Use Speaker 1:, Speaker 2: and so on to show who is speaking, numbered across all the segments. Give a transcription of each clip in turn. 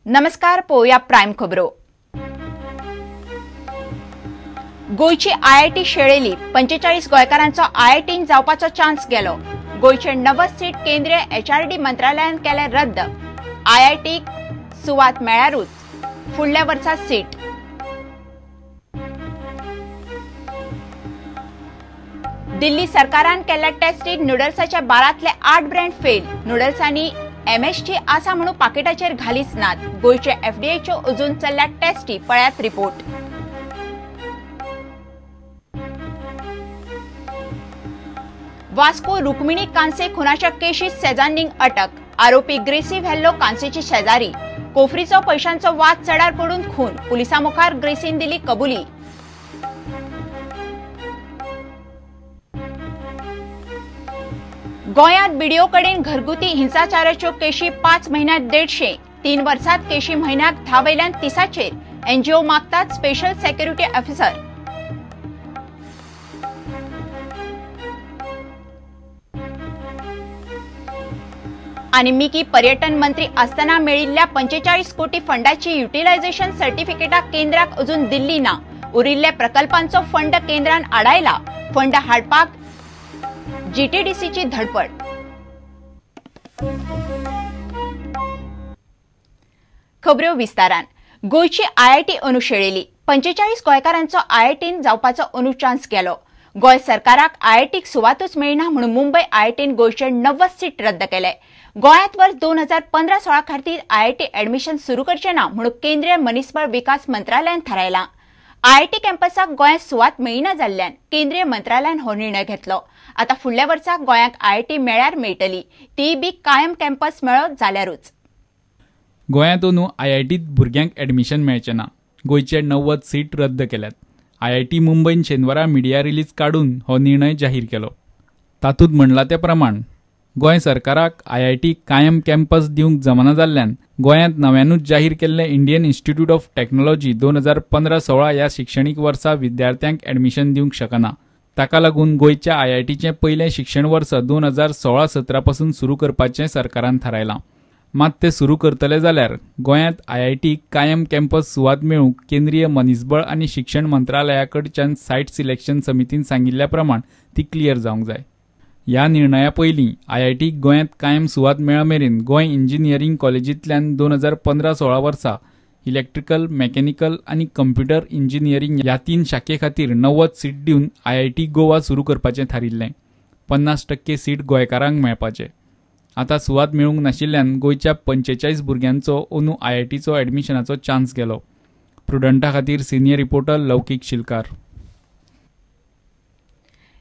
Speaker 1: नमस्कार, पळोवया प्रायम खबरो. गोंयची आयआयटी शेळेली. 45 गोंयकारांचो आयआयटीन जावपाचो चान्स गेलो. गोंयचे 90 सीट केंद्रीय एचआरडी मंत्रालयान केले रद्द. आयआयटीक सुवात मेळ्यारूच फुडल्या वर्सा सीट. दिल्ली सरकारान केल्ल्या टेस्टीत नुडल्साच्या 12तले 8 ब्रँड फेल. नुडल्सांनी एमएसजी आसा म्हणून पाकिटाचेर घालीच नात. गोंयचे एफडीएच्यो अजून चल्ल्या टेस्टी, पळयात रिपोर्ट. वास्को रुक्मिणी कांसे खुनाच्या केशीत शेजान्नीक अटक. आरोपी ग्रेसी व्हेल्लो कांसेची शेजारी. कोफरीचो पैशांचो वाद चडार पडून खून. पुलिसां मुखार ग्रेसीन दिली कबुली. गोंयांत बीडीओ कडेन घरगुती हिंसाचाराच्यो केशी 5 म्हयन्यांत 150, 3 वर्सांत केशी म्हयन्याक 10 वयल्यान 30चेर. एनजीओ मागतात स्पेशल सेक्युरिटी ऑफिसर. आनी मिकी पर्यटन मंत्री आसतना मेळिल्ल्या 45 कोटी फंडाची युटिलायझेशन सर्टिफिकेटा केंद्राक अजून दिल्ली ना. उरिल्ल्या प्रकल्पांचो फंड केंद्रान आडायला. फंड हाडपाक जीटीडीसीची धडपड. खबऱ्यो विस्तारान. गोंयची आयआयटी अंदू शेळेली. 45 गोंयकारांचो आयआयटीन जावपाचो अंदू चान्स गेलो. गोंय सरकाराक आयआयटीक सुवातूच मेळना म्हणून मुंबय आयआयटीन गोंयचे 90 सीट रद्द केले. गोंयांत वर्स 2015-16 खातीर आयआयटी ऍडमिशन सुरू करचे ना म्हणून केंद्रीय मनीसबळ विकास मंत्रालयान थारायलां. आयआयटी कॅम्पसाक गोंयांत सुवात मेळना जाल्ल्यान केंद्रीय मंत्रालयान हो निर्णय घेतलो. आतां फुडल्या वर्सा गोंयांक आयआयटी मेळ्यार मेळटली, तीय बी कायम कॅम्पस मेळत जाल्यारूच.
Speaker 2: गोंयांत अंदू आयआयटीत भुरग्यांक ऍडमिशन मेळचें ना. गोंयचे 90 सीट रद्द केल्यात. आयआयटी मुंबयन शेनवारा मिडिया रिलीज काडून हो निर्णय जाहीर केलो. तातूंत म्हणलां ते प्रमाण गोंय सरकाराक आयआयटी कायम कॅम्पस दिवंक जमना जाल्ल्यान गोंयांत नव्यानूच जाहीर केल्ले इंडियन इन्स्टिट्यूट ऑफ टॅक्नॉलॉजी 2015-16 ह्या शिक्षणीक वर्सा विद्यार्थ्यांक ऍडमिशन दिवंक शकना. ताका लागून गोंयच्या आयआयटीचें पयलें शिक्षण वर्स 2016-17 पासून सुरू करपाचें सरकारान थारायलां. मात तें सुरू करतले जाल्यार गोंयांत आयआयटीक कायम कॅम्पस सुवात मेळूंक केंद्रीय मनीसबळ आनी शिक्षण मंत्रालया कडच्यान सायट सिलेक्शन समितीन सांगिल्ल्या प्रमाण ती क्लियर जावंक जाय. ह्या निर्णया पयलीं आयआयटीक गोंयांत कायम सुवात मेळा मेरेन गोंय इंजिनियरींग कॉलेजींतल्यान 2015-16 वर्सा इलेक्ट्रिकल, मेकॅनिकल आनी कंप्युटर इंजिनियरींग ह्या 3 शाखे खातीर 90 सीट दिवन आयआयटी गोवा सुरू करपाचें थारिल्लें. 50% सीट गोंयकारांक मेळपाचें. आतां सुवात मेळूंक नाशिल्ल्यान गोंयच्या 45 भुरग्यांचो अंदू आयआयटीचो ऍडमिशनाचो चान्स गेलो. प्रुडंटा खातीर सिनियर रिपोर्टर लौकीक शिलकार.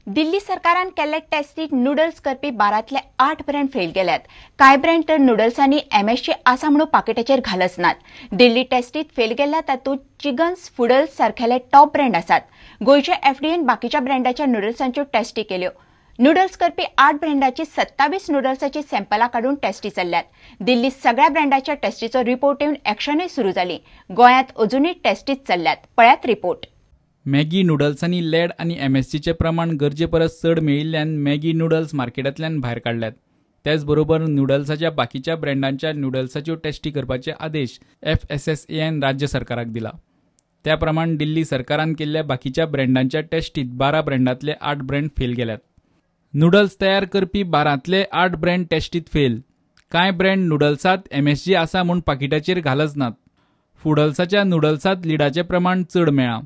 Speaker 1: दिल्ली सरकारान केल्ले टेस्टीत नुडल्स करपी 12तले 8 ब्रँड फेल गेल्यात. कांय ब्रँड तर नुडल्सांनी एमएसजी आसा म्हणून पाकिटाचेर घालच नात. दिल्ली टेस्टीत फेल गेल्ल्या तातूंत चिकन्स फुडल्स सारकेले टॉप ब्रँड आसात. गोंयच्या एफडीएन बाकीच्या ब्रँडाच्या नुडल्सांच्यो टेस्टी केल्यो. नुडल्स करपी 8 ब्रँडाची 27 नुडल्साची सॅम्पलां काडून टेस्टी चल्ल्यात. दिल्ली सगळ्या ब्रँडाच्या टेस्टीचो रिपोर्ट येवन एक्शनूय सुरू जाली. गोंयांत अजुनूय टेस्टीच चल्ल्यात. पळयात रिपोर्ट.
Speaker 2: मॅगी नुडल्सांनी लेड आनी एमएसजीचें प्रमाण गरजे परस चड मेळिल्ल्यान मॅगी नुडल्स मार्केटांतल्यान भायर काडल्यात. त्याच बरोबर नुडल्साच्या बाकीच्या ब्रँडांच्या नुडल्साच्यो टेस्टी करपाचे आदेश एफएसएसएआयन राज्य सरकाराक दिला. त्या प्रमाण दिल्ली सरकारान केल्ल्या बाकीच्या ब्रँडांच्या टेस्टीत 12 ब्रँडांतले 8 ब्रँड फेल गेल्यात. नुडल्स तयार करपी 12तले 8 ब्रँड टेस्टीत फेल. कांय ब्रँड नुडल्सांत एमएसजी आसा म्हूण पाकिटाचेर घालच नात. फुडल्साच्या नुडल्सांत लिडाचें प्रमाण चड मेळ्ळां.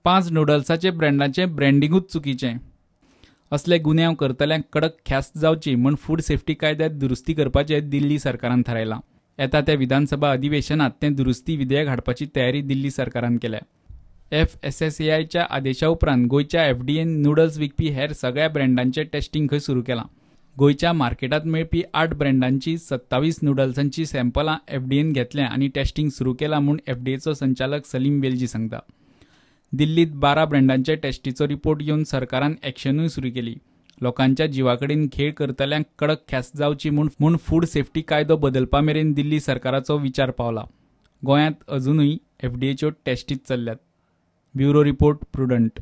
Speaker 2: 5 नुडल्साचे ब्रँडाचें ब्रँडिंगूच चुकीचें. असले गुन्यांव करतल्यांक कडक ख्यास्त जावची म्हूण फूड सेफ्टी कायद्यांत दुरुस्ती करपाचें दिल्ली सरकारान थारायलां. येता त्या विधानसभा अधिवेशनांत तें दुरुस्ती विधेयक हाडपाची तयारी दिल्ली सरकारान केल्या. एफएसएसएआयच्या आदेशा उपरांत गोंयच्या एफडीएन नुडल्स विकपी हेर सगळ्या ब्रँडांचें टेस्टिंग खंय सुरू केलां. गोंयच्या मार्केटांत मेळपी 8 ब्रँडांची 27 नुडल्सांची सॅम्पलां एफडीएन घेतल्या आनी टेस्टिंग सुरू केलां म्हूण एफडीएचो संचालक सलीम वेलजी सांगता. दिल्लीत 12 ब्रँडांच्या टेस्टीचो रिपोर्ट येवन सरकारान एक्शनूय सुरू केली. लोकांच्या जिवा कडेन खेळ करतल्यांक कडक ख्यास्त जावची म्हूण फूड सेफ्टी कायदो बदलपा मेरेन दिल्ली सरकाराचो विचार पावला. गोंयांत अजुनूय एफडीएच्यो टेस्टीच चल्ल्यात. Bureau report, Prudent.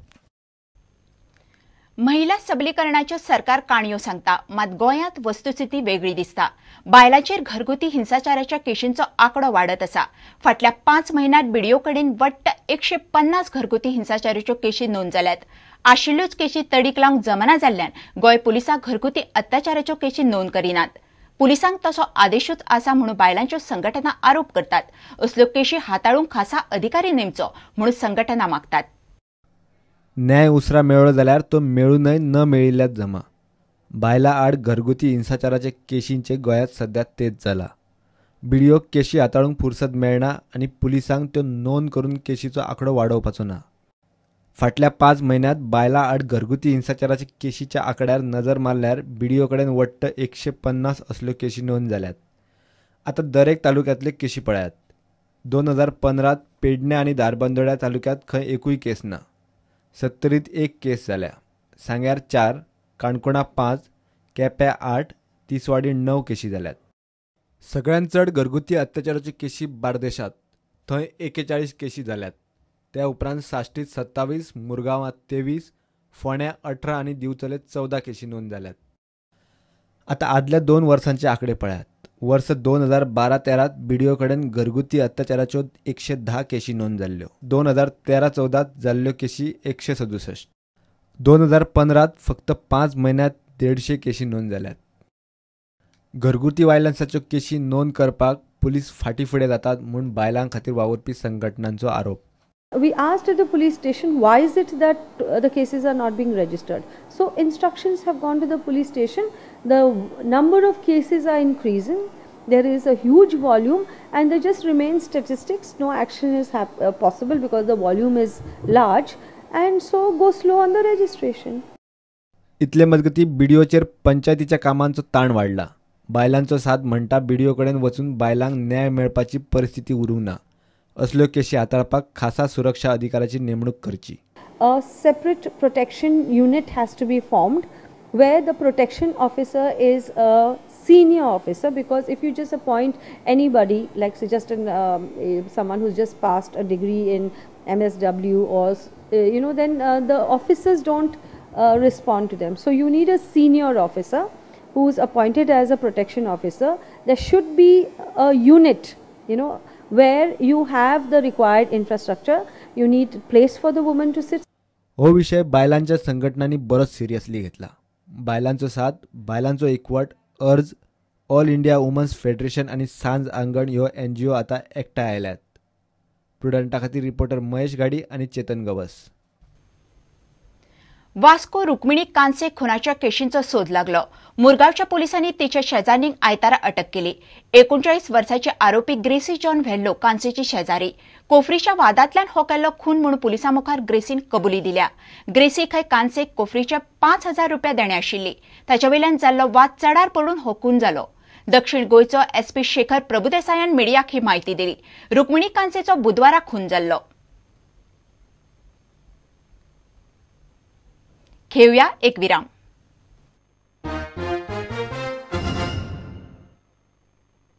Speaker 1: महिला सबलीकरणाच्यो सरकार काणयो सांगता, मात गोंयांत वस्तुस्थिती वेगळी दिसता। बायलांचेर घरगुती हिंसाचाराच्या केशींचो आंकडो वाडत आसा। फाटल्या 5 म्हयन्यांत बीडीओ कडेन वट्ट 150 घरगुती हिंसाचाराच्यो केशी नोंद जाल्यात। आशिल्ल्योच केशी तडीक लावंक जमना जाल्ल्यान गोंय पुलिसांक घरगुती अत्याचाराच्यो केशी नोंद करिनात। पुलिसांक तसो आदेशूच आसा म्हणून बायलांच्यो संघटना आरोप करतात। असल्यो केशी हाताळूंक खासा अधिकारी नेमचो म्हणून संघटना मागतात।
Speaker 3: न्याय उसरा मेळ्ळो जाल्यार तो मेळूनय न मेळिल्ल्यात जमा। बायलां आड घरगुती हिंसाचाराचे केशींचे गोंयांत सध्या तेज जाला। बीडीओक केशी हाताळूंक फुरसत मेळना आनी पुलिसांक त्यो नोंद करून केशीचो आंकडो वाडोवपाचो ना। फाटल्या 5 म्हयन्यांत बायलां आड घरगुती हिंसाचाराचे केशीच्या आंकड्यार नजर मारल्यार बीडीओ कडेन वट्ट 150 असल्यो केशी नोंद जाल्यात। आतां दरेक तालुक्यांतल्यो केशी पळयात। 2015 पेडणे आनी धारबांदोड्या तालुक्यांत खंय एकूय केस ना। सत्तरीत 1 केस जाल्या, सांग्यार 4, काणकोणा 5, केप्यां 8, तिसवाडी 9 केशी जाल्यात। सगळ्यांत चड घरगुती अत्याचाराच्यो केशी बार्देशांत, थंय 41 केशी जाल्यात। त्या उपरांत साश्टीत 27, मुरगांवांत 23, फोंड्यां 18 आनी दिवचले 14 केशी नोंद जाल्यात। आतां आदल्या 2 वर्सांचे आंकडे पळयात। वर्स 2012-13 बीडीओ कडेन घरगुती अत्याचाराच्यो 110 केशी नोंद जाल्ल्यो। 2013-14 जाल्ल्यो केशी 167। 2015 फक्त 5 म्हयन्यांत 150 केशी नोंद जाल्यात। घरगुती वायलन्साच्यो केशी नोंद करपाक पुलीस फाटीं फुडें जातात म्हूण बायलां खातीर वावुरपी संघटनांचो आरोप।
Speaker 4: We asked at the police station, why is it that the cases are not being registered? So instructions have gone to the police station. The number of cases are increasing. There is a huge volume and there just remains statistics. No action is possible because the volume is large, and so go slow on the registration.
Speaker 3: इतले मजगती बीडीओचेर पंचायतीच्या कामांचो ताण वाडला। बायलांचो साथ म्हणटा BDO कडेन वचून बायलांक न्याय मेळपाची परिस्थिती उरूंक ना। असल्यो केशी हाताळपाक खासा सुरक्षा अधिकाऱ्याची नेमणूक करची।
Speaker 4: A separate protection unit has to be formed where the protection officer is a senior officer, because if you just appoint anybody, like say just someone who's just passed a degree in MSW or you know, then the officers don't respond to them. So you need a senior officer who is appointed as a protection officer. There should be a unit, you know, where you have the required infrastructure. You need place for the woman to sit.
Speaker 3: हो विषय बायलांच्या संघटनांनी बरोच seriously घेतला। बायलांचो साथ, बायलांचो एकवट, अर्ज, ऑल इंडिया वुमन्स फेडरेशन आनी सांज आंगण ह्यो एनजीओ आतां एकठांय आयल्यात। प्रुडंटा खातीर रिपोर्टर महेश घाडी आनी चेतन गवस।
Speaker 1: वास्को रुक्मिणी कांसे खुनाच्या केशींचो सोद लागलो। मुरगांवच्या पोलिसांनी तिच्या शेजाऱ्यांक आयतारा अटक केली। 39 वर्साचे आरोपी ग्रेसी जॉन व्हेल्लो कांसेची शेजारी। कोफरीच्या वादांतल्यान हो केल्लो खून म्हूण पुलिसां मुखार ग्रेसीन कबुली दिल्या। ग्रेसी खंय कांसेक कोफरीच्या 5000 रुपया देणे आशिल्ली। ताच्या वयल्यान जाल्लो वाद चडार पडून हो खून जालो। दक्षिण गोंयचो एसपी शेखर प्रभुदेसायान मिडियाक ही म्हायती दिली। रुक्मिणी कांसेचो बुधवारा खून जाल्लो। घेऊया एक विराम।